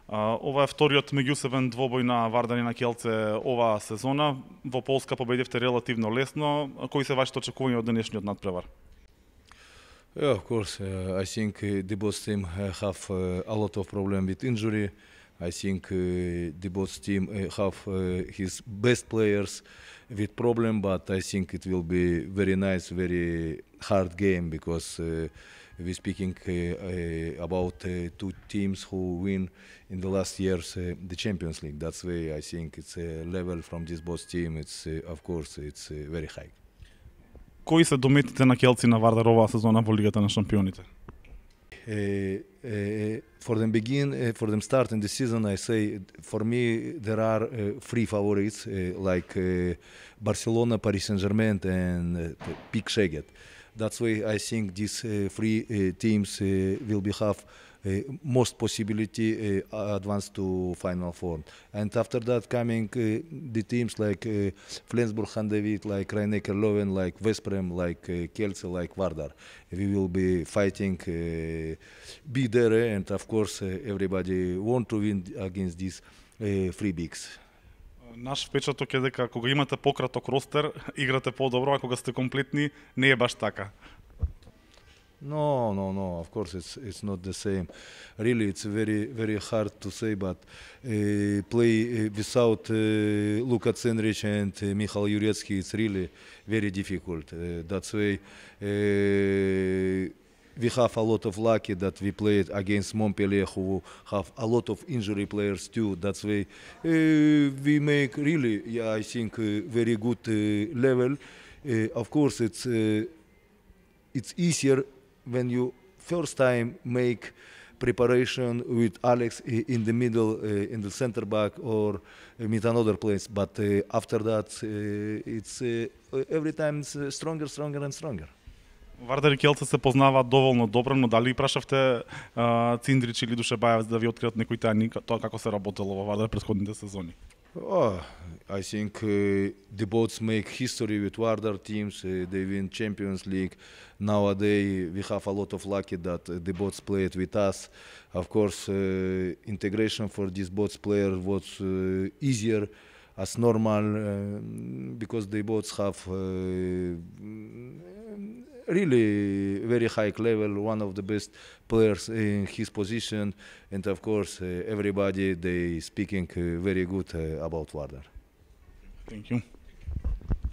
Ова е вториот меѓусебен двобој на Вардар и на Келце оваа сезона. Во Полска победивте релативно лесно. Кои се вашите очекувања од денешниот надпревар? Yeah, of course. I think the both team have a lot of problem with injury. I think the both team have his best players with problem, but I think it will be very nice, very hard game because we're speaking about two teams who win in the last years the Champions League. That's why I think it's a level from this both team. It's of course it's very high. Кои се дометите на Келци на Вардар оваа сезона во Лигата на шампионите? For them for them start in the season, I say for me there are three favorites like Barcelona, Paris Saint-Germain, and Pick Szeged. That's why I think these three teams will have most possibility advance to Final Four. And after that coming the teams like Flensburg, Handewitt, like Rhein-Neckar Löwen, like Veszprém, like Kielce, like Vardar. We will be fighting, be there, and of course everybody want to win against these three bigs. Наш впечаток е дека кога имате пократок ростер, играте подобро, а кога сте комплетни, не е баш така. No. Of course, it's not the same. Really, it's very hard to say. But play without Luka Cenric and Michal Jurecki, it's really very difficult. That's why we have a lot of lucky that we played against Montpellier, who have a lot of injury players too. That's why we make really, I think, very good level. Of course, it's easier when you first time make preparation with Alex in the middle, in the center back, or with another place. But after that, it's every time it's stronger and stronger. Вардар и Келце се познаваат доволно добро, но дали прашавте Циндрич или Душебаев да ви откријат некои тајни тоа како се работело во Вардар претходните сезони? I think the both make history with Vardar teams. They win Champions League. Nowadays we have a lot of lucky that the both played with us. Of course, integration for these both players was easier as normal because they both have really very high level, one of the best players in his position, and of course everybody they speaking very good about Vardar. Thank you.